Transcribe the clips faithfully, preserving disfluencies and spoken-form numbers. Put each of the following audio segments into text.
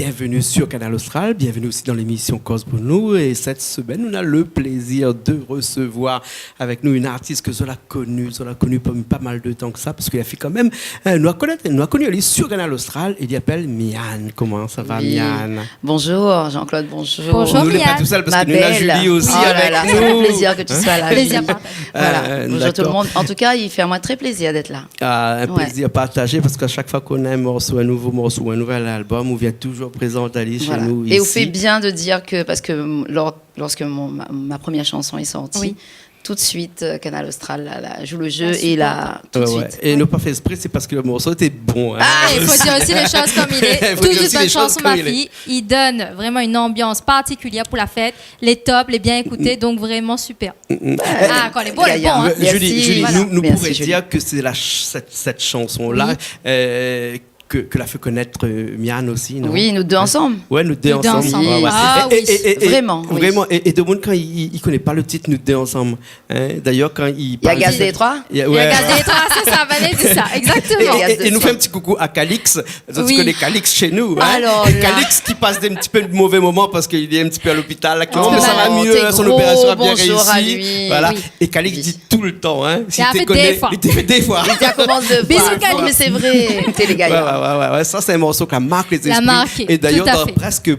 Bienvenue sur Kanal Austral, bienvenue aussi dans l'émission Koz pou nou. Et cette semaine, on a le plaisir de recevoir avec nous une artiste ke zot la koni, zot la koni pa, pa mal de tan ke sa, parske li la fé kan mèm, hein, nou la koni, nou la koni ali sur Kanal Austral, é li apèl Miane. Koman sa va, Miane ? Bonjour Jean-Claude, bonjour. Bonjour, Miane. Nou lé pa tousèl parske nou néna Julie osi avèk nou. Oh là là, ça fait plaisir que tu sois là, Julie. Plaisir partagé. Voilà. Bonjour tout le monde. En tout cas, il fait à moi très plaisir d'être là. Ah, un plaisir partagé, parske a shak foi k'nou néna in morso, in nouvo morso, in nouvèl album, ou vien touzour prézant ali shé nou isi. Voilà. Et on fait bien de dire que, parce que, mm, lors, lorsque mon, ma, ma première chanson est sortie, tout de suite, euh, Kanal Austral la, la joue le jeu et la, tout de suite. Ouais, ouais. É nou la pa fé ésprè, sé parske le morso lété bon, hein. Ah, il faut dire aussi les choses comme il est. Tout de suite, votre chanson, ma fille, il donne vraiment une ambiance particulière pour la fête. Lé top, lé bien ékouté, donc vraiment super. Ah, kan lé bon, lé bon, hein. Julie, nou, nou pouré dir ke sé la ch-, sèt, sèt shanson-la, euh, ke, ke la fé konèt, euh, Miane osi, non ? Oui, Nou dé ansanm. Ouais, Nou dé ansanm. Nou dé ansanm. Ouais, ouais. Ah oui. Vréman, oui. Vréman, é, é domoun, kan i, i koné pa le tit Nou dé ansanm, hein, d'ailleurs, kan i parl de... I agaz détroi. I a, ouais. I agaz détroi, sé sa, fallait dire ça, exactement. É, é, é nou fé in ti koukou à Calix. Zot i koné Calix shé nou, hein. Alors là. Calix ki pass in ti pé de mové moman parske li lé in ti pé a lopital aktièlman, mé sa va mié, hein, son opérasion la bien réisi. Gro bonjour à lui. Voilà. Oui. É Calix i di toultan, hein, si té koné, li té fé dé foi. Li té fé dé foi. Bisous, Calix. Non, mé sé vré, té lé gayar. Ouais, ouais, ouais, ouais. Sa sé in morso ki la mark lé zéspri. Tout à fait. É d'ailleurs, dan prèsk,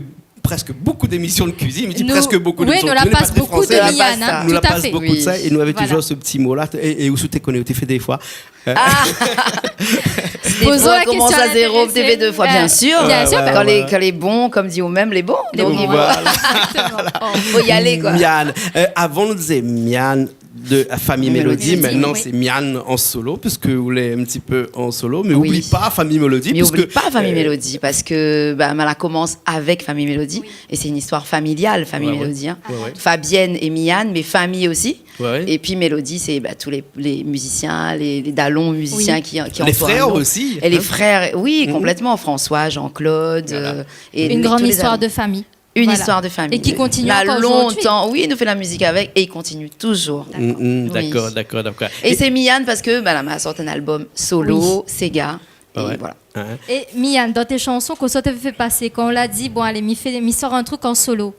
prèsk bonpé d'émision de kuizine, mi di prèsk bonpé d'émision, nou la pass bonpé de Miane, hein. Nou la pass bonpé de sa, é nou lavé touzour se ti mo-la, é, é ou té koné, ou té fé dé foi. Ah. Poz la késtion a lintérésé. Té fé dé foi, bien sûr. Bien sûr, ben oui. Kan lé, kan lé bon, konm di ou mèm, lé bon. Lé bon, voilà. Exactement. Fo y alé, koi. Miane, euh, avan nou té di Miane de la Famille Mélodie, mintnan sé Miane an solo, puiske ou lé in ti pé an solo, mé oubli pa Famille Mélodie, parske, euh, ben, ma la komans avèk Famille Mélodie, é sé in istoir familial, Famille Mélodie, hein. Ouais, ouais. Fabienne et Miane, mé Famille osi. Ouais, ouais. Et puis Mélodie, c'est, bah, tous les, les musiciens, les, les dalons musiciens qui, qui entourent. Les frères aussi, hein. Et les frères, oui, complètement. François, Jean-Claude, euh, et tous les dalons. Une grande histoire de famille. Une histoire de famille. Et qui continue encore aujourd'hui. Na lontan, oui, nou fé la mizik avèk é i kontinié touzour. D'accord. Mm, mm, d'accord, d'accord, d'accord. Et c'est Miane parce que, bah, la, ma sort un album solo, séga, et voilà. Ouais, ouais. É Miane, dan out shanson, kosa ou té vé fé pasé, kan ou la di, bon, alé, mi fé, mi sort in truk an solo,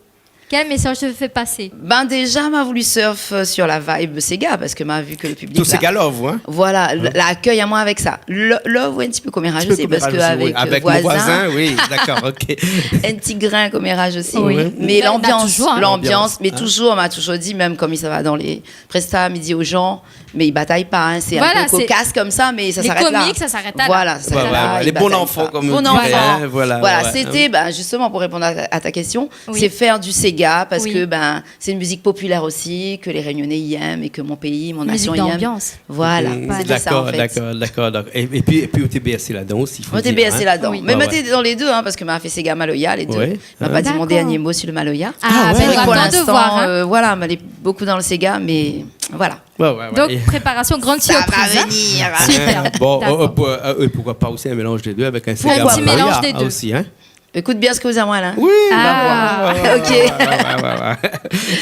kèl mésaz ou té vé fé pasé ? Ben, déjà, ma voulu surf, euh, sur la vibe séga, parce que ma vu que le public... Tout la séga love, hein ? Voilà, la, la akèy amoin avèk sa. Lo-, love, ouais, in ti pé koméraj osi, parske avèk, euh, Voisin, oui, d'accord, ok. In ti grin koméraj osi. Oui. Mé l'ambiance, l'ambiance, mé touzour, ma touzour di, mèm konm i sava dan lé presta, mi di aux gens, mé i batay pa, hein, sé in pé kokas konmsa, mé sa s'arèt la. Voilà, sé les comiques, ça s'arrête là. Voilà, ça s'arrête là, i batay pa. Ouais, ouais, ouais. Les bons enfants, comme on dirait, hein, voilà, ouais. Voilà, c'était, ben, justement, pour répondre à ta, à ta question, c'est faire du séga, parce que, ben, c'est une musique populaire aussi, que les Réunionnais y aiment et que mon pays, mon nation y aime. Musique d'ambiance. Voilà, c'est ça, en fait. Mm, d'accord, d'accord, d'accord. Et, et puis, et puis, ou té bèrsé ladan osi, fo dir, hein. Ou té bèrsé ladan. Oui. Mé ma té dan lé dé, hein, parce que ma fé séga maloya, lé dé. Ouais. Ma pa di mon dernié mo sur le maloya. Ah, ben, nou atann de voir, hein. Pour l'instant, euh, voilà, ma lé bonpé dan le séga, mé voilà. Ouais, ouais, ouais. Donc, préparation, grande surprise, hein. Ça va venir. Super. Bon, euh, pour, euh, et pourquoi pas aussi un mélange des deux avec un séga maloya aussi, hein. Pourquoi pas. Un petit mélange des deux. Ékout bien sak ou di amoin la. Oui, bah, voilà. Ah, ok. Ouais, ouais, ouais.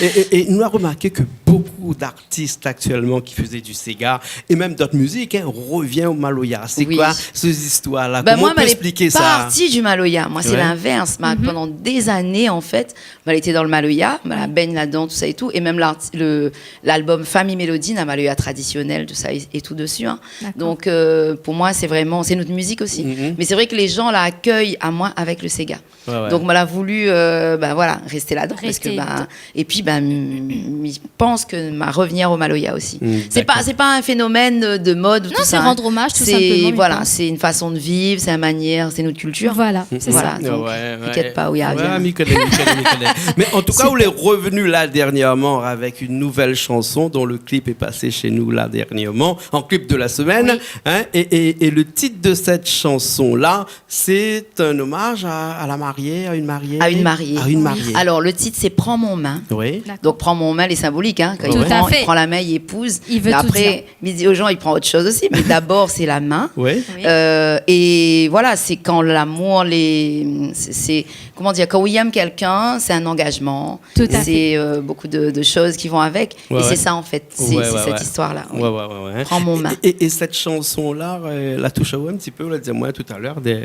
Et, et, et nou la romarké ke bonpé d'artis aktièlman ki fé du séga, é mèm d'ot mizik, hein, i rovien o maloya. Oui. Sé koi sé zistoir-la ? Koman ou pé ésplik sa ? Ben, moin, ma lé parti du maloya. Moin, sé l'invèrs. Ouais. Ma, pandan dé zané, an fèt, ma lété dan le maloya, ma la bègn ladan, tousa é tout. É mèm l'arti-, le, l'album Famille Mélodie, na maloya tradisionèl, tousa é, é tout dési, hein. D'accord. Donc, euh, pour moi, c'est vraiment, c'est notre musique aussi. Mhm. Mais c'est vrai que les gens la akèy amoin avèk le séga. Ouais, ouais. Donc, ma la voulu, euh, ben voilà, rèst ladan, parske, ben, et puis, ben, m-, m-, mi pans ke ma rovien o maloya osi. Mm, d'accord. C'est pas, c'est pas un phénomène de mode ou tout ça, hein. Non, c'est rendre hommage, tout simplement, mi pans. C'est, voilà, c'est une façon de vivre, c'est une manière, c'est notre culture. Voilà, c'est ça. Voilà, donc, inkièt pa, oui, i rovien. Ouais, ouais. Ouais, mi koné, mi koné, mi koné. Mais en tout cas, vous êtes revenu là dernièrement avec une nouvelle chanson dont le clip est passé chez nous là dernièrement, en clip de la semaine, hein, et, et, et le titre de cette chanson-là, c'est un hommage à, à la mariée, à une mariée. À une mariée. À une mariée. Oui. Alors, le titre, c'est Pran mon min. Oui. D'accord. Donc, Pran mon min, lé sinbolik, hein, kan i di pran, i pran la min, i épouz. Li vé tout dir. Mé apré, mi di o jan, i pran ot shoz osi, mé dabor, sé la min. Oui. Oui. Euh, é voilà, sé kan lamour, lé, sé, sé, koman dir, kan ou èm kèlkin, sé in angazman. Tout à fait. Sé, euh, bokou de, de shoz ki van avèk. Ouais, ouais. É sé sa, an fèt. Sé, sé sèt istoir-la, oui. Ouais, ouais, ouais, ouais. Pran mon min. É, é, é sèt shanson-la, euh, la toush aou in ti pé, ou la di amoin talèr, dé,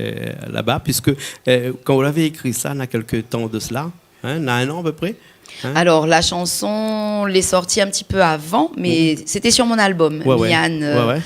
laba, piske, euh, kan ou lavé ékri sa, na kèk tan de sela, hein, na in an a pé pré, hein ? Alor, la shanson, lé sorti in ti pé avan, mé sété sur mon album, Miane, euh,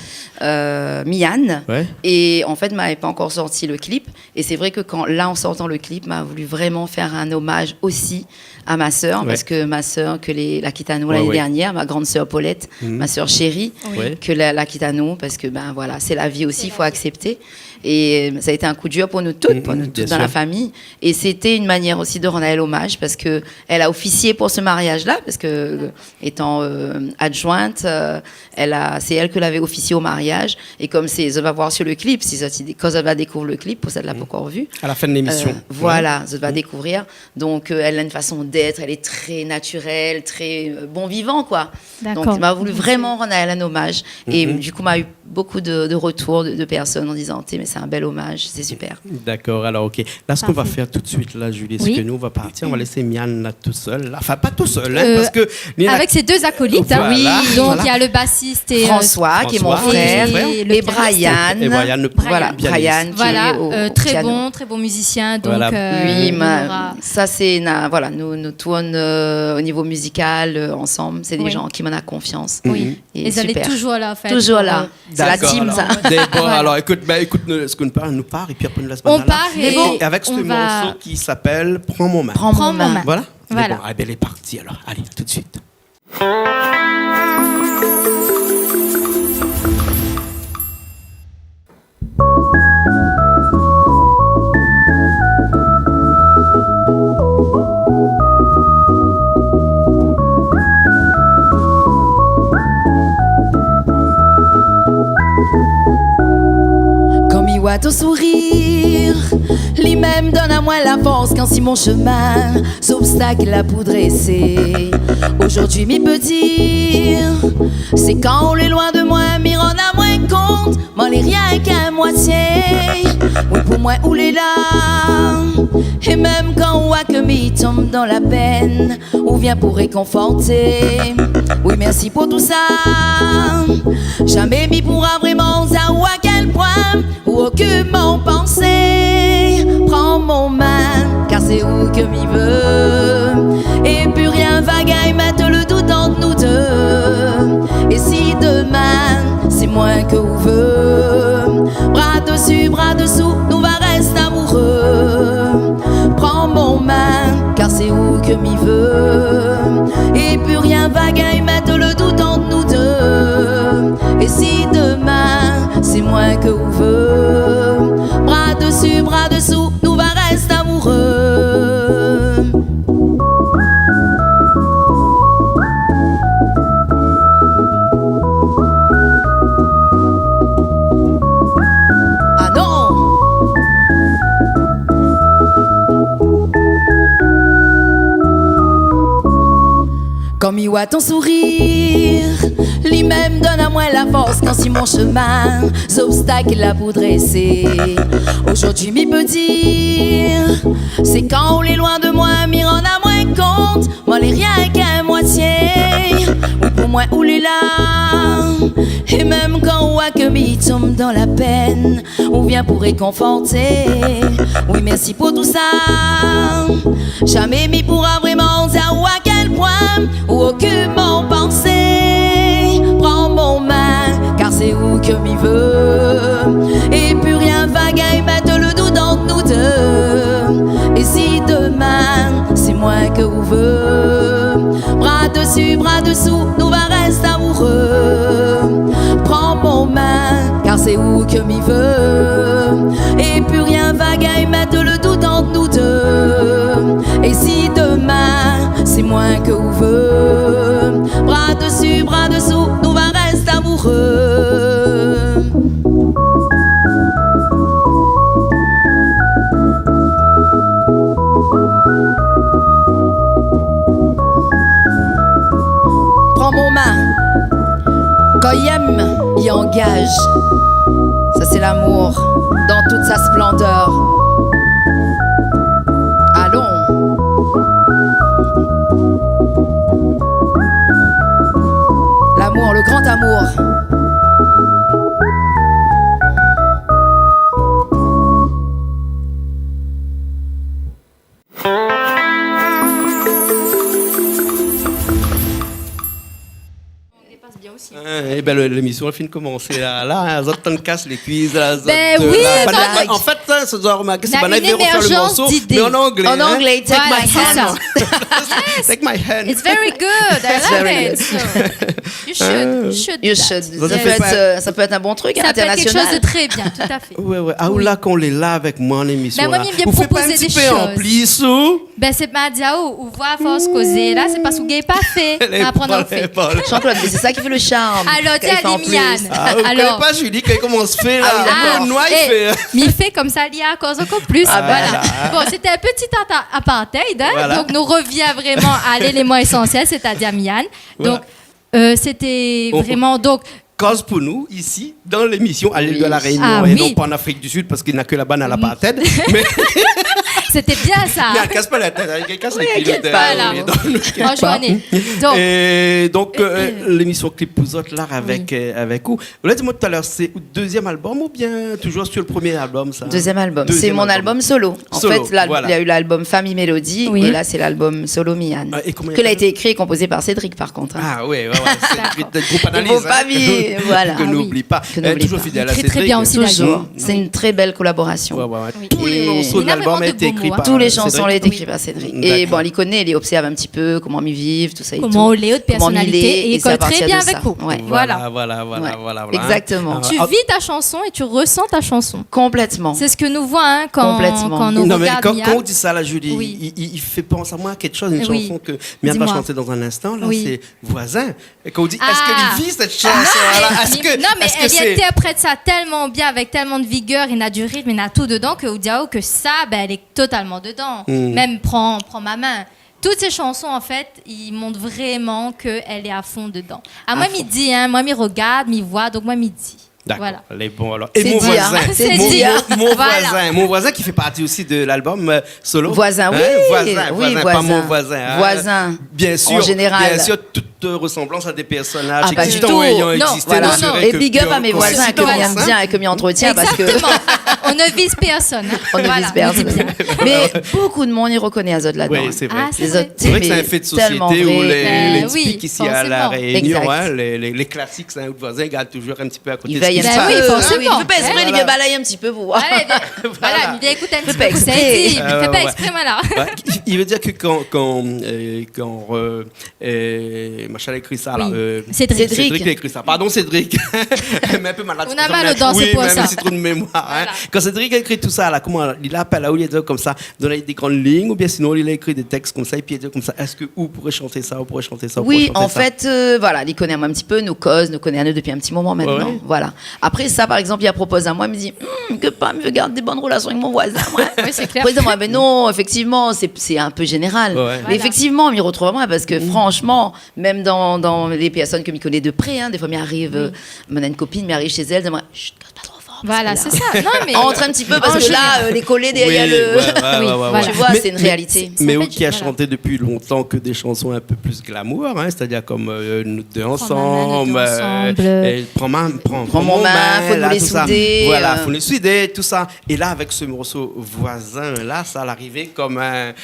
euh, Miane. Ouais. É an fèt, mavé pa ankor sorti le clip. É sé vré ke kan, la, an sortan le clip, ma voulu vréman fèr in omaz osi a ma sèr, parske ma sèr, ke lé, la kit anou lané dèrnièr, ma grande sœur Paulette, ma sœur chérie, ke la, la kit anou, parske, bin, voilà, sé la vi osi, i fo aksèpté. É, euh, sa la été in kou dur pou nou tout, pou nou tout dan la famiy. É sété in manièr osi de rann aèl omaz, parske èl la ofisié pou se mariaz-la, parske, euh, étan, euh, adjointe, euh, èl la, sé èl ke lavé ofisié o mariaz. É kom sé, zot va voir sur le clip, si zot i, kan zot va dékouv le clip, pou sak la pankor vu. À la fin de l'émission. Euh, voilà, zot va dékouvrir. Donk, euh, èl la in fason d'èt, èl lé trè natirèl, trè, euh, bon vivan, koi. D'accord. Donk, ma voulu vréman rann aèl in omaz. É du kou, ma u bokou de, de retour de, de pèrsone an dizan, « Té, mé sé in bèl omaz, sé super. » D'accord, alors, ok. Là, ce qu'on va faire tout de suite, là, Julie, c'est que nous, on va partir, on va laisser Miane là tout seule, là. Enfin, pas tout seul, hein, parce que Nina... Avec ses deux acolytes, hein. Voilà, voilà. Donc, il y a le bassiste et, euh, François, qui est mon frère, et le pianiste. Et Brian. Et Brian, le pianiste. Voilà, Brian, qui est au, au piano. Voilà, euh, très bon, très bon musicien, donc, euh, il y aura... Oui, ma, sa sé, na, voilà, nou, nou tourn, euh, o nivo mizikal, euh, ansanm. Sé dé jan ki m'fé konfians. Oui. É zot lé super. Toujours là, en fait, toujours là. Sé la team, sa. D'accord, alors. D'accord, alors, écoute, ben, écoute, nou, sak nou fé, nou part, épi apré, nou lès banna la. On part et on va... Et avec ce morceau qui s'appelle Pran mon min. Pran mon min. Voilà. Voilà. Bon, ah ben, lé parti, alors. Allez, tout de suite. Kan mi oi ton sourir, li mèm i donn amoin la fors kan si mon shemin, zobstak la pou drésé. Zordi mi pé dir, sé kan ou lé loin de moin, mi rann amoin kont, moin lé rienk a moitié. Oui, pou moin ou lé la. É mèm kan ou oi ke mi tonm dan la pèn, ou vien pou rékonforté. Oui, mèrsi pou tousa. Zamé mi poura vréman di aou a kèl poin ou okip mon pansé. Pran mon min, kar sé ou ke mi vé. É pi rien va gingn mèt le dout ant nou dé. É si demin sé moin ke ou vé, bra desi, bra desou, nou va rès amouré. Pran mon min, kar sé ou ke mi vé. É pi rien va gingn mèt le dout ant nou dé. É si demin sé moin ke ou vé, bra desi, bra desou, nou va rès amouré. Ah non ! Kan mi oi ton sourir, li mèm i donn amoin la fors kan si mon shemin, zobstak la pou drésé. Zordi mi pé dir, sé kan ou lé loin de moin, mi rann amoin kont, moin lé rienk a moitié. Oui, pou moin ou lé la. É mèm kan ou oi ke mi tonm dan la pèn, ou vien pou rékonforté. Oui, mèrsi pou tousa. Zamé mi poura vréman di aou a kèl poin ou okip mon pansé. Pran mon min, kar sé ou ke mi vé. É pi rien va gingn mèt le dout ant nou dé. É si demin sé moin ke ou vé, bra desi, bra desou, nou va rès amouré. Pran mon min, kar sé ou ke mi vé. É pi rien va gingn mèt le dout ant nou dé. É si demin sé moin ke ou vé, bra desi, bra desou, nou va rès amouré. Mon min, kan i èm, i angaz. Sa sé lamour dan tout sa splandèr. Alon. Lamour, le gran amour. Hein, ébin, le, lémisyon la fine komansé la, la, hein, zot i tann kas lé kuiz la, zot, euh, oui, la, bin, an fèt, hein, sé, zot la romarké, sé banna i vé rofé le morso, mé an anglé, hein. An anglé, take my hand. Voilà, sé sa. Take my hand. It's very good. I love it. So, you should, you should do that. Sa pé èt, euh, sa pé èt in bon truk, hein, international. Sa pé èt kékshoz de tré bien, tout à fait. Ouais, ouais. Ah, ou la, kan ou lé la avèk moin an émisyon la, ou fé pa in ti pé an plis, ou ? Bin, sé pa di aou, ou voi, a fors kozé la, sé parské ou gingn pa fé. Lé bon, lé bon. Jean-Claude, mé sé sa ki fé le sharm. Alor, di ali, Mian. Ah, ou koné pa Julie, kan i komans fé la, mi fé konmsa, li akoz ankor plis. Voilà. Bon, sété in ti apartheid, hein. Voilà. Donk, nou rovien vréman a léléman ésansièl, sétadir Mian. Voilà. Donk, euh, sété vréman, donk, koz pou nou isi dan lémisyon A l'île de la Réunion é non pa an Afrik di Sud, parské na ke laba na lapartheid. Mé sété bien sa. Mé kas pa la tèt, hein, kas lé pil, hein. Voilà. Donk, euh, donk, euh, lémisyon Clip pou zot la avèk, euh, avèk ou. Ou la di amoin talèr, sé out dézièm album oubien toujour su le promié album sa ? Dézièm album. Sé mon album solo. An fèt, la, néna u lalbom Fami Mélodi, é la sé lalbom solo Mian, ke la été ékri é konpozé par Cédric, par kont, hein. Ah ouais, ouais, ouais, Cédric, de group Analyse, hein, ke nou oubli pa. Ke nou oubli pa. Toujour fidèl a Cédric. Li ékri tré bien osi, d'ailleurs. Sé in tré bèl kolaborasyon. Ouais, ouais, ouais. Tou lé morso de lalbom la été ékri par Cédric. Tou lé shanson la été ékri par Cédric. D'accord. É bon, li koné, li obsèrv in ti pé koman mi viv, tousa é tou. Koman ou lé, out pèrsonalité, é li kol tré bien avèk ou. Voilà, voilà, voilà, voilà. Exactement. Tu vis ta chanson et tu ressens ta chanson. Complètement. C'est ce que nous voit, hein, quand, quand on regarde Mian. Non, mé kan, kan ou di sa la, Julie, i, i, i fé pans amoin a kékshoz, in shanson ke Mian va shanté dan in instan la, sé Voisin. É kan ou di, èske li viv sèt shanson la ? Ah, mé, non, mé èl i intèrprèt sa tèlman bien, avèk tèlman de vigèr, néna du ritm, néna tout dedan, ke ou di, ah, ke sa, bin, èl lé totalman dedan. Mèm Prends, Prends ma main. Toutes ces chansons, en fait, i mont vréman ke èl lé a fon dedan. Ah, moin mi di, hein, moin mi rogard, mi voi, donk moin mi di. D'accord, lé bon alor. Voilà. É Mon Voisin, Mon Voisin, Mon Voisin ki fé parti osi de lalbom, euh, solo. Voisin, oui, pa Mon Voisin, hein. Voisin. Bien sûr, bien sûr, toute, euh, ressemblance à des personnages existants ou ayant existé ne serait que pure coïncidence, hein. Ah, pas du tout. Non, voilà. É big up à mes voisins ke mi èm bien é ke mi antretiens, parske... Exactement. On ne vise personne, hein. Voilà, on dit bien. Mé bonpé de moun i rokoné azot ladan. Oui, c'est vrai. Ah, c'est vrai. Sé vré ke sé in fé de sosiété ou lé, lé tipik isi a La Rénion, hein, lé, lé, lé klasik, hein, out voizin i gard toujour in ti pé a koté sak i spas. I vèy in ti pé. Bin oui, forséman. Ah oui, li fé pa èksprè, li vien balaye in ti pé pou voir. Voilà, li vien ékout in ti pé kosa i di, li fé pa èksprè, voilà. Ouais, i, i vé dir ke kan, kan, euh, kan, euh, euh, machin la ékri sa la, euh, Cédric. Cédric la ékri sa. Pardon, Cédric. Mé in pé malad, sé pou sa. Ou na mal o dan, sé pou sa. Oui, mé in ti trou de mémoire, hein. Voilà. Kan Cédric la ékri tousa la, koman li la apèl aou, li la di konmsa, donn amoin dé grann lign, oubien sinon li la ékri dé tèks konmsa, épi li la di konmsa, èske ou pouré shant sa, ou pouré shant sa, ou pouré shant sa ? Oui, an fèt, euh, voilà, li koné amoin in ti pé, nou koz, nou koné anou dopi in ti moman mintnan, voilà. Ouais, ouais. Apré sa, par égzanp, li la propoz amoin, li di, hmm, ke pa, mi vé gard dé bone rélasion avèk mon voizin, moin. Oui, sé klèr. Apré, moin la di, mé non, éfèktivman, sé, sé in pé zénéral. Ouais, ouais. Voilà. Mé éfèktivman, mi rotrouv amoin parske, franshman, mèm dan, dan lé pèrsone ke mi koné de pré, hein, défoi, mi ariv, euh, moin néna in kopine, mi ariv shé èl, mi di, chut, koz pa tro for. Voilà, sé sa. Non, mé antre in ti pé parske la, euh, lé kolé dèrièr le... Oui, ouais, ouais, ouais. Tu vois, sé in réalité. Mé, mé ou ki la shanté dopi lontan ke dé shanson in pé plis glamour, hein, sétadir konm, euh, Nou dé ansanm, euh, é Pran ma, pran, Pran mon min, Fo nou lé soudé, euh. Voilà, Fo nou lé soudé, tousa. É la, avèk se morso Voisin la, sa la arivé konm in,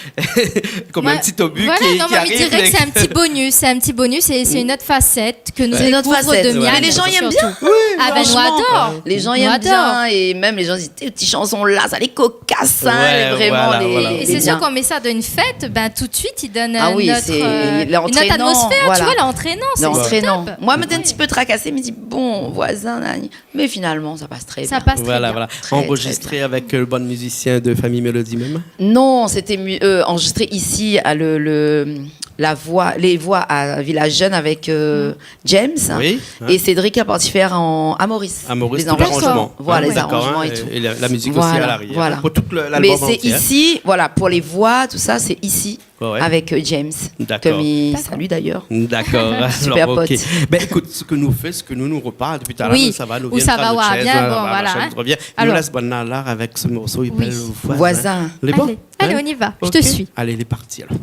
konm in ti obu ki, ki ariv, mé... Voilà, non, moin mi diré ke sé in ti bonus, sé in ti bonus é sé in ot fasèt ke nou dékouv de Mian. Sé in ot fasèt, ouais. Mé lé jan i èm bien. Surtout. Oui, franshman. Ah bin, nou ador. Lé jan i èm bien é mèm lé jan i di, ti shanson la, sa lé kokas, hein, vréman, lé, lé bien. Ouais, voilà, voilà. É sé sir, kan ou mèt sa dan in fèt, bin, tout de suit, i donn in ot, euh, in ot atmosfèr, tu vois, lé antrénan, sé top. Ah oui, lé antrénan. Lé antrénan. Moin, mi té in ti pé trakasé, mi di, bon, Voisin, nani. Mé finalman, sa pas tré bien. Sa pas tré bien. Voilà, voilà. Tré, tré bien. Anrezistré avèk, euh, le bann mizisien de Fami Mélodi mèm ? Non, sété mi-, euh, anrezistré isi, a le, le, la voix, les voix à Village Jeune avec, euh, James. Oui, ouais. Et Cédric est parti faire en, à Maurice. À Maurice, les arrangements. D'accord. Voilà, les arrangements et tout. Et la, la musique aussi à l'arrière. Voilà. Pour tout le, l'album entier, hein. Mais c'est ici, voilà, pour les voix, tout ça, c'est ici, avec, euh, James, que mi salue d'ailleurs. D'accord. Super pote. Ben, écoute, ce que nous fait, ce que nous, nous repart depuis tout à l'heure, nous, ça va, nous vient de notre chaise, voilà, machin, nous revient. Alors. Nous laisse Banna là avec ce morceau, il s'appelle Voisin. Voisin. Lé bon ? Allez, allez, on y va. Je te suis. Allez, lé parti alors.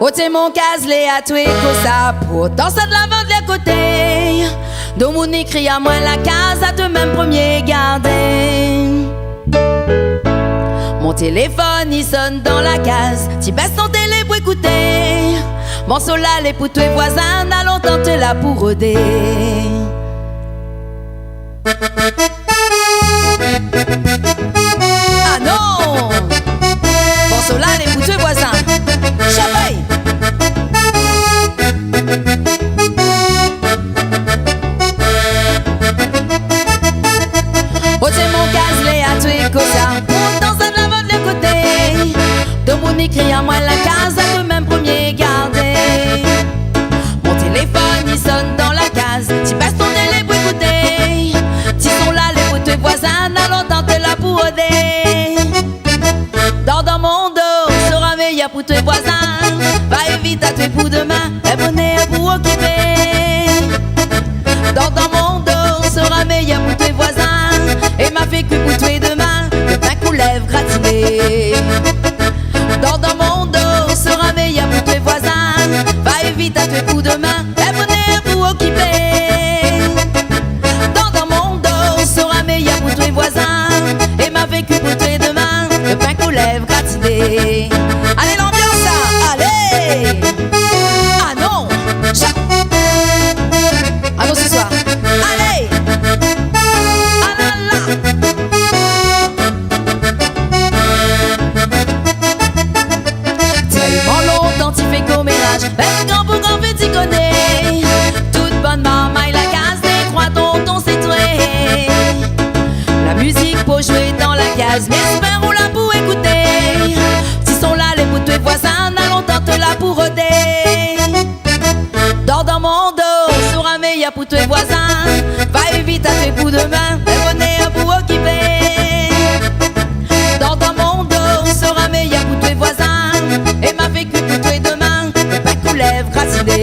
Oté mon kaz lé atoué kosa, pourtan sa de la vant lé koté. Domoun i kri amoin la kaz, atoué mèm promié gardé. Mon téléfone i sone dan la kaz, ti bès ton télé pou ékouté. Morso la lé pou toué voizin, na lontan té la pou rodé. Ah non ! Morso la lé pou toué voizin. Shabay ! Oté mon kaz lé atoué kosa, pourtan sa de la vant lé koté. Domoun i kri amoin la kaz, atoué mèm promié gardé. Mon téléfone i sone dan la kaz, ti bès ton télé pou ékouté. Ti son la lé pou toué voizin, na lontan té la pou rodé. Dor dan mon do, sora méyèr pou toué voizin. Va évit atoué pou domin, é bonèr pou okipé. Dor dan mon do, sora méyèr pou toué voizin. É ma fé kui pou toué domin, le pin koulèv gratiné. Dor dan mon do, sora méyèr pou toué voizin. Va évit atoué pou domin, é bonèr pou okipé. Dor dan mon do, sora méyèr pou toué voizin. É ma fé kui pou toué domin, le pin koulèv gratiné. Allez, l'ambiance, allez ! Ah non ! Cha- Ah non, ce soir. Allez ! Ah la la ! Tèlman lontan ti fé koméraj, mèm gran pou gran fé ti koné. Tout bann marmay la kaz, té kroi tonton sé toué. La mizik pou zoué dan la kaz, mi èspèr ou la pou ékouté. Ti son la lé pou toué voizin, na lontan té la pou rodé. Dor dan mon do, sora méyèr pou toué voizin. Va évit atoué pou domin, é bonèr pou okipé. Dor dan mon do, sora méyèr pou toué voizin. É ma fé kui pou toué domin, le pin koulèv gratiné.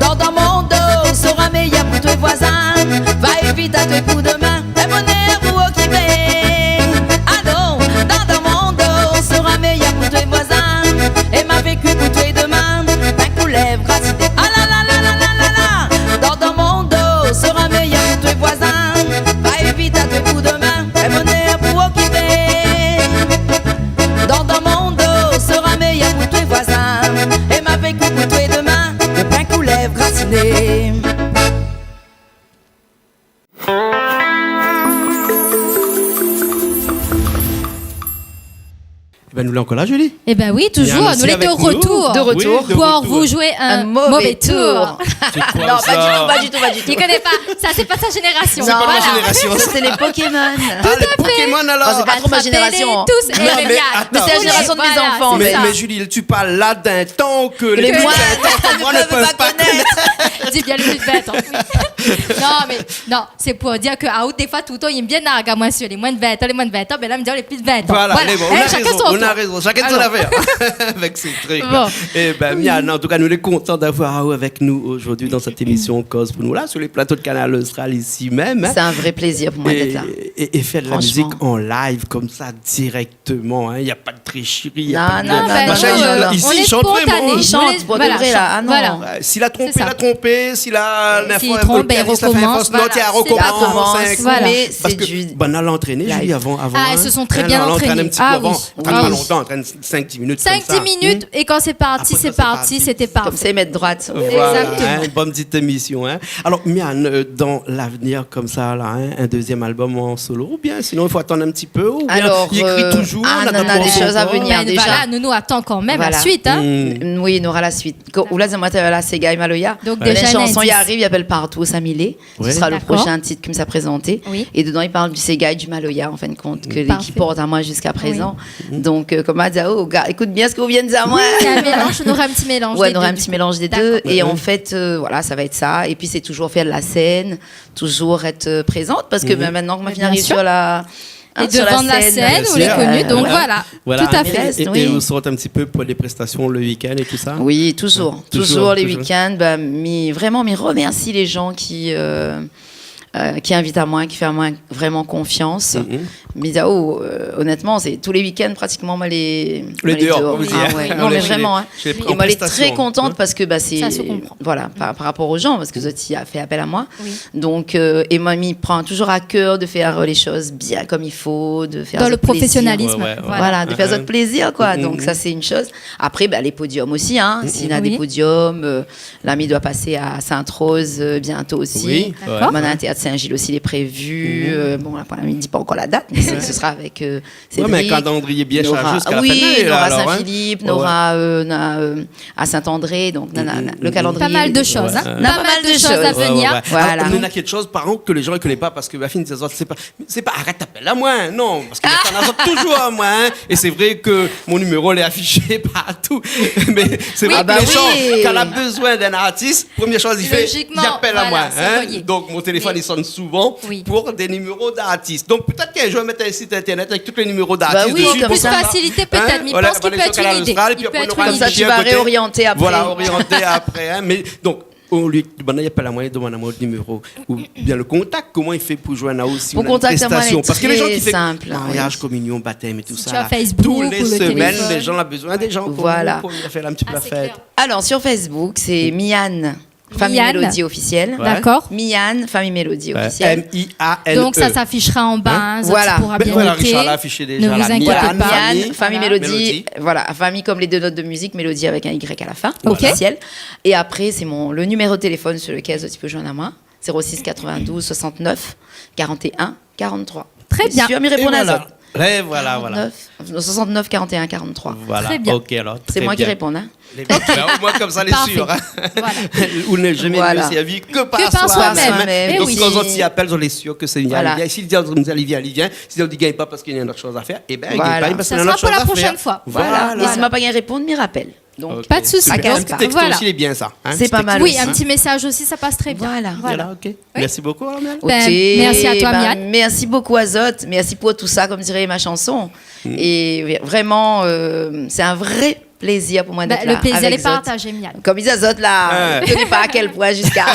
Dor dan mon do, sora méyèr pou toué voizin. Va évit atoué pou domin, é bonèr pou okipé. Ah non, dor dan mon do, sora méyèr pou toué voizin. É ma fé kui pou toué domin, pin koulèv gratiné. Ah la la la la la la la. Dor dan mon do, sora méyèr pou toué voizin. Va évit atoué pou domin, é bonèr pou okipé. Dor dan mon do, sora méyèr pou toué voizin. É ma fé kui pou toué domin, le pin koulèv gratiné. Ében, nou lé ankor la, Julie ? Ében oui, toujour. Nou lé de retour. De retour. Oui, de retour. Pou zoué in mové tour. Sé koi sa ? Non, pa ditou, pa ditou, pa ditou. Li koné pa. Sa, sé pa sa zénérasion. Sé pa mon zénérasion, sa. Sa sé lé Pokémon. Ah, lé Pokémon, alor. Atrapé lé tous é lé miat. Non, mé atann. Mé sé la zénérasion de mes enfants, mé. Mé Julie, tu parles là d'un temps que les plus de vingt ans comme moi ne peuvent pas connaître. Di bien lé plus de vingt ans, oui. Non, mé non, sé pou dir ke aou, défoi, toultan, i yèm bien larg amoin si lé moin de vingt ans, lé moin de vingt ans, bin la mi di lé plus de vingt ans. Voilà, lé bon, ou na rézon, ou na rézon. Shakinn son zafèr avèk sé trik la. Bon. Ében, Miane, an tou ka, nou lé kontan d'avoir aou avèk nou zordi dan sèt émision Koz pou nou la, sur les plateaux de Kanal Austral isi mèm, hein. C'est un vrai plaisir pour moi d'être là. Franchement. É, é, é fèr de la mizik an live konmsa, dirèk Exactement, hein, y a pas de tricherie, y a pas de machin. Non, non, non, non. Ici, on est spontané. On est, voilà. Ils chantent vraiment. Ils chantent pour de vrai, là. Ah non. Voilà. Ouais, si la tronpé, la tronpé, si la, la dernière fois, le pianiste la fé une fausse note, il y a un recommence, c'est cool. Mé sé du live. Parce que, ben, elle a entraîné, Julie, avant, avant, hein. Ah, elles se sont très bien entraînées. Elle a entraîné un petit peu avant. Ah oui. Enfin, pas longtemps, entraîné cinq, dix minutes comme ça. Cinq, dix minutes, et quand c'est parti, c'est parti, c'était parfait. Après, ça, c'est parti. Comme ça, il met droite. Voilà, hein, une bonne petite émission, hein. Alors, Miane, euh, dans l'avenir, comme ça, là, hein, un deuxième album en solo, ou bien sinon, il faut attendre un petit peu, ou bien il écrit toujours, on attend pour son voix ? Alors, euh, ah, non, non, des choses à Bon, ben, déza. Voilà, nou, nou atann kan mèm la suit, hein. Mm, oui, nora la suit. Kan, ou la di amoin talèr la séga é maloya. Donk, déza, la shanson i ariv, i apèl Partou Osa mi lé. Sé sra le proshin tit ke mi sa prézanté. Oui. É dedan, i parl du séga é du maloya, an fin de kont, ke, ki port amoin ziska prézan. Parfé. Oui. Donk, euh, koman dir, oh, ga-, ékout bien sak ou vien dir amoin. Oui, in mélanz, nora in ti mélanz dé dé, du kou. Ouais, nora in ti mélanz dé dé. D'accord. É an fèt, euh, voilà, sa va èt sa. É pi, sé touzour fé la sèn, touzour èt, euh, prézan, parske, ben, mintnan ke ma fine ariv sur la, hein, sur la sèn, é devan la sèn, ou lé koni, donk voilà. Voilà. Tout à fait. É, é, é ou sort in ti pé pou dé prestasion le week-end é tout sa ? Oui, touzour. Touzour, touzour. Touzour le week-end. Ben, mi, vréman, mi remèrsi lé jan ki, euh, euh, ki invit amoin, ki fé amoin vréman konfians. Mhm. Mi di, oh, euh, onètman, sé tou lé week-end, pratikman, moin lé, moin lé déor. Lé déor, oui. Ah ouais, non, mé vréman, hein. Chez les prestations, hein. É moin lé tré kontant parske, bah, sé, voilà, par, par rapor o jan, parske zot i fé apèl amoin. Oui. Donk, euh, é moin, mi pran touzour a kèr de fé, euh, lé shoz bien konm i fo, de fé zot plézir. Dans le professionnalisme, ouais, ouais, voilà. Voilà, de fé zot plézir, koi. Donk sa, sé in shoz. Apré, bah, lé podium osi, hein. Si néna dé podium, euh, la, mi doi pasé à Sainte-Rose, euh, bientôt aussi. Oui, ouais. D'accord. Moin néna in téat Saint-Gilles osi, lé prévu. Mhm. Euh, bon, la, pou l'instan, mi di pa ankor la dat, mé sé, sé sra avèk, euh, Cédric. Ouais, mé in kalandrié bien sharzé ziska la fin de l'ané, la, alor, hein. Oui, nora Saint-Philippe, nora, euh, na, euh, à Saint-André, donk, na, na, na, le kalandrié. Pa mal de shoz, hein. Ouais, ouais. Pa mal de shoz à venir. Ouais, ouais. Voilà. Alor, nou néna kékshoz, par kont, ke lé jan i koné pa, parske, bah, fine, sé, sé pa, sé pa arèt apèl amoin, non, parske mi atann azot touzour amoin, hein. É sé vré ke mon niméro lé afishé partou. Mé sé vré ke lé jan, kan la bezoin d'in artis, promié shoz i fé, i apèl amoin, hein. Lojikman, voilà, sé relié. Donk, mon téléfone i sone souvan pou dé niméro d'artis. Donk, pétèt k'in zour, mèt in sit internet avèk tout lé niméro d'artis dési, konmsa. Bah oui, plis fasilité, pétèt, mé mi pans ke i pé èt in idé. Voilà, voilà, lé jan ki la Kanal Austral, épi apré, nou nora in fish a koté. Konmsa, ti va réorienté apré. Voilà, orienté apré, hein. Mé donk, olié, banna i apèl amoin, i domann amoin le niméro, oubien le kontak, koman i fé pou zoinn aou si ou néna in prestasion ? Pou kontakt amoin, lé tré sinp, oui. Parske lé jan ki fé mariaz, kominion, batèm é tout sa, la, tou lé semèn, lé jan la bezoin dé jan konm ou pou fé in ti pé la fèt. Sur Facebook, ou le téléphone. Voilà. Ah, c'est clair. Alors, sur Facebook, c'est Miane Famille Mélodie Officielle. Miane. Ouais. D'accord. Miane Famille Mélodie Officielle. Ouais. M I A N E. Donc, ça s'affichera en bas, hein, ça, tu pourras bien noter. Hein ? Voilà. Ben voilà, Richard l'a affiché déjà, là. Ne vous inquiétez pas. Miane Famille Mélodie. Voilà. Voilà, famille comme les deux notes de musique, mélodie avec un Y à la fin, officielle. Ok. Et après, c'est mon, le numéro de téléphone sur lequel tu peux joindre à moi, zéro six quatre-vingt-douze soixante-neuf quarante et un quarante-trois. Très bien. Bien sûr, mi répond à ça. Et voilà. Ouais, voilà, voilà. Quarante-neuf, non, soixante-neuf quarante et un quarante-trois. Très bien. Voilà, ok, alors, très bien. C'est moi qui réponds, hein. Lé bien. Parfait. Ben, au moins, konmsa, lé sir, hein. Voilà. Ou lé zamé mié sèrvi ke par soi-mèm. Que par soi-même. Eh oui. Donk, kan zot i apèl, zot lé sir ke sé bien. Voilà. Si li di, li vien, li vien. Si li di, li gingn pa parske néna in ot shoz a fèr, eh ben, li gingn pa, parske néna in ot shoz a fèr. Ça sera pour la prochaine fois. Voilà. Voilà. É si ma pa gingn réponn, mi rapèl. Donk, pa de sousi. Ok, super. In ti texto osi, lé bien sa, hein. Sé pa mal osi. Oui, in ti mésaz osi, sa i pas tré bien. Voilà. Voilà, ok. Oui. Merci beaucoup, alors, Miane. Ben, merci à toi, Miane. Ok, ben, merci beaucoup azot. Merci pour tout ça, comme dirait ma chanson. Mm. É vréman, euh, sé in vré plézir pou moin d'èt la avèk zot. Ben, le plaisir est partagé, Miane. Konm mi di azot la, zot i koné pa a kèl poin ziska.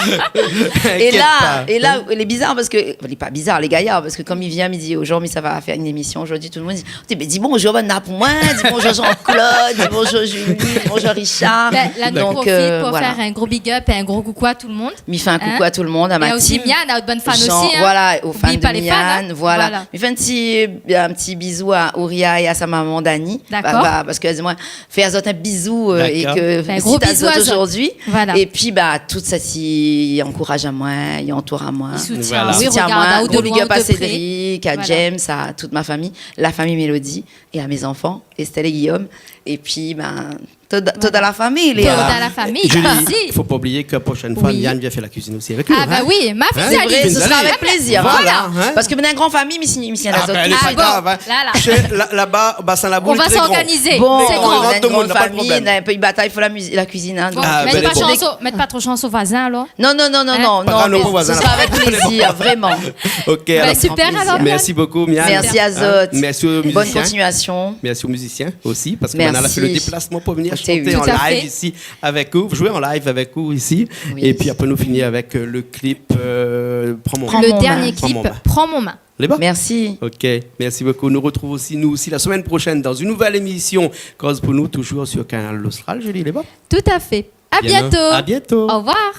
Inkièt pa. É la, é la, lé bizar parske, lé pa bizar, lé gayar, parske konm mi vien, mi di o jan, mi sava fé in émision zordi, tout le monde i di, oh, mé di bonjour, banna, pou moin, di bonjour Jean-Claude, di bonjour Julie, di bonjour Richard. Ben, la, nou profit pou fèr in gro big up é in gro koukou à tout le monde. Donk, euh, voilà. Mi fé in koukou à tout le monde, à Mathilde, Jean, voilà, aux fans de Miane, voilà. Hein ? Et aussi Miane, aux fans de Miane, voilà. Oubli pa lé fan, hein. Voilà. Mi fé in ti, in ti bizou à Ouria é à sa momon Dani. D'accord. Bah, bah, parske èl i di amoin, fé azot in bizou, euh, é ke félisit azot zordi. D'accord. Fé in gro bizou azot. Voilà. É pi, bah, tout sak i ankouraz amoin, i antour amoin. I soutien amoin. Voilà. Oui, i soutien amoin. Gro big up à Cédric, à James, à toute ma famille, la famille Mélodie et à mes enfants, Estelle et Guillaume. Voilà. É pi, ben, Tout, tout dan la fami, Léa. Tout dan la fami, Julie, merci. Fo pa oublié ke la proshèn foi, Miane i vien fé la kuizine osi avèk nou, hein ? Ah, ben oui, ma fine di. Hein ? Sé vré, sé sra avèk plézir. Voilà, hein ? Parske mi néna in gran fami, mi sign, mi sign azot. Ah, ben, lé pa grav, hein. Ah bon, la, la. Shé, la, laba, Bassin Labour, lé tré gran. On va s'organiser. Bon, sé gran. Nou néna in gran fami, néna in pé batay, fo la mizi-, la kuizine, hein, donk. Ah, ben, lé bon. Mèt pa tro shans o, mèt pa tro shans o voizin, alor. Non, non, non, non, non, non, sé sra avèk plézir, vréman. Pa de gran plézir. Ok, alor. Ben, super, alor, Miane. Merci beaucoup, Miane. Merci azot. Hein ? Merci aux musiciens. Bonne continuation. Merci aux musiciens aussi, parske banna la fé le déplasman pou vnir shanté an live isi avèk ou, zoué an live avèk ou isi. Oui. É pi apré, nou fini avèk, euh, le clip, euh, Pran mon min. Le dernier clip, Pran mon min. Pran mon min. Lé bon ? Merci. Ok, merci beaucoup. Nou retrouv osi, nou osi, la semaine prochaine dans une nouvelle émission Koz pou nou, toujours sur Kanal Austral, Julie, lé bon ? Tout à fait. À bientôt. Bien, hein. À bientôt. Au revoir.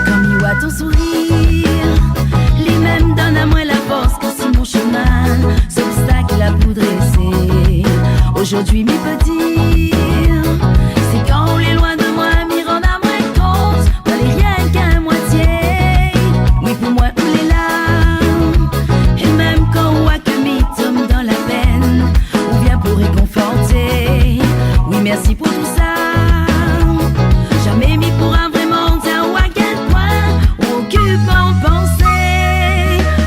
Kan mi oi Zordi mi pé dir, sé kan ou lé loin de moin, mi rann amoin kont, moin lé rienk in moitié. Oui, pou moin ou lé la, é mèm kan ou wa ke mi tonm dan la pèn, ou vien pou rékonforté. Oui, mèrsi pou tousa. Zamé mi poura vréman di aou a kèl poin ou okip mon pansé.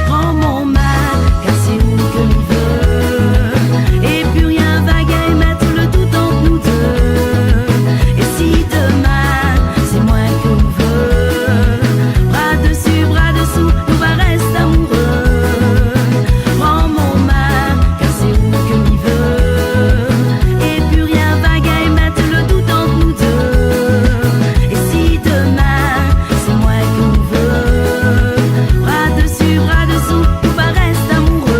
Pran mon min, kar sé ou ke mi vé, é pi rien va gingn mèt le dout ant nou dé. É si demin sé moin ke ou vé, bra dsi, bra dsou, nou va rès amouré. Pran mon min, kar sé ou ke mi vé, é pi rien va gingn mèt le dout ant nou dé. É si demin sé moin ke ou vé, bra dsi, bra dsou, nou va rès amouré.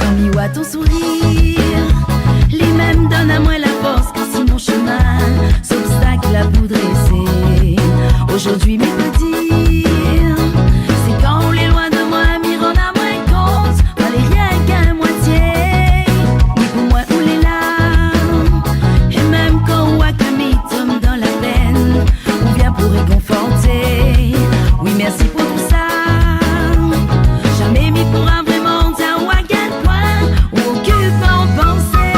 Kan mi wa ton sourir, li mèm donn amoin la fors, kar si mon shemin zobstak la pou drésé. Zordi mi pé dir, sé kan ou lé loin de moin, mi rann amoin kont, moin lé rienk in moitié. Oui, pou moin ou lé la, é mèm kan ou wa ke mi tonm dan la pèn, ou vien pou rékonforté. Oui, mèrsi pou tousa. Zamé mi poura vréman di aou a kèl poin ou okip mon pansé.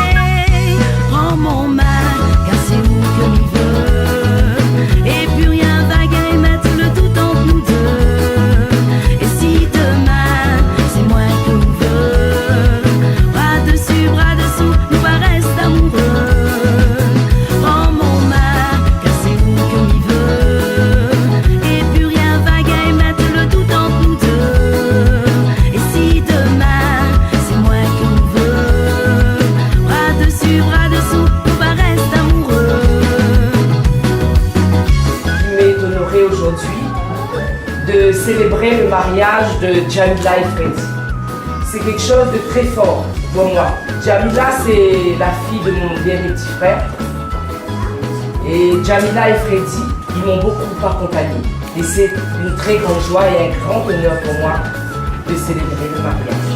Pran mon min, kar sé ou ke mi vé, é pi rien va gingn mèt le dout ant nou dé. É si demin sé moin ke ou vé, bra dsi, bra dsou, nou va rès amouré. Pran mon min, kar sé ou ke mi vé, é pi rien va gingn mèt le dout ant nou dé. É si demin sé moin ke ou vé, bra dsi, bra dsou, nou va rès amouré. Qui m'est honoré aujourd'hui de célébrer le mariage de Jamila et Freddy. C'est quelque chose de très fort pour moi. Jamila, c'est la fille de mon dernier petit frère. Et Jamila et Freddy, ils m'ont beaucoup accompagné. Et c'est une très grande joie et un grand honneur pour moi de célébrer le mariage.